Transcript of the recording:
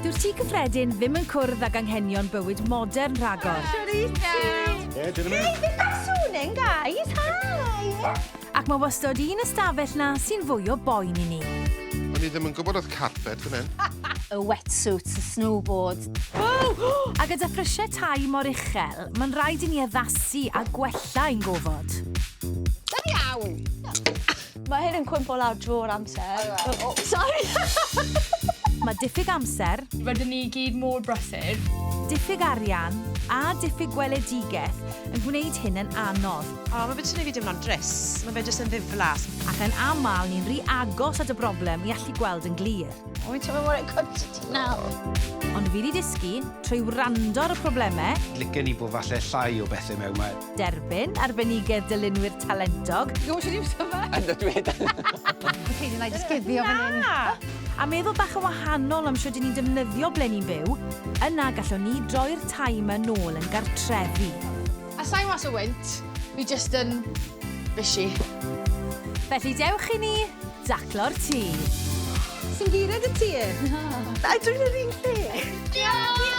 Dyw'r tŷ cyffredin ddim yn cwrdd ag anghenion bywyd modern rhagor. Shwt wyt ti? Ie, dyn nhw'n Hey, beth am sŵn yn, guys? Hi! Ac mae wastod un ystafell 'na sy'n fwy o boen i ni. O'n i ddim yn gwybod oedd carpet fan hyn. Y wetsuits, y snowboards. A gyda phrisiau tai mor uchel, mae'n rhaid i ni addasu a gwella ein gofod. Da iawn! Mae hyn yn cwympo lawr drwy'r amser. Oh, sorry! Mae diffyg amser, Rydyn ni gyd mor brysur. Diffyg arian a diffyg gweledigaeth yn gwneud hyn yn anodd. O, mae fe jyst yn neud fi deimlo'n drist. Mae fe jyst yn ddiflas. Ac yn aml ni'n rhy agos at y broblem i allu gweld yn glir. O, fi'n teimlo mor excited nawr. Ond fi 'di dysgu, trwy wrando ar y problemau, Licen i bod falle llai o bethau mewn 'ma. Derbyn arbenigedd dylunwyr talentog. Gwybod sut i wthio fe? Yndw dwi. Fi'n credu na i jyst guddio fan hyn. A meddwl bach yn wahanol am shwt 'yn ni'n defnyddio ble ni'n byw, yna gallwn ni droi'r tai 'ma nôl yn gartrefi. A sai mas o wynt, fi jyst yn busy. Felly dewch i ni daclo'r tŷ. Sy'n gyrraedd y tir? Na. A dwi'n yr un lle.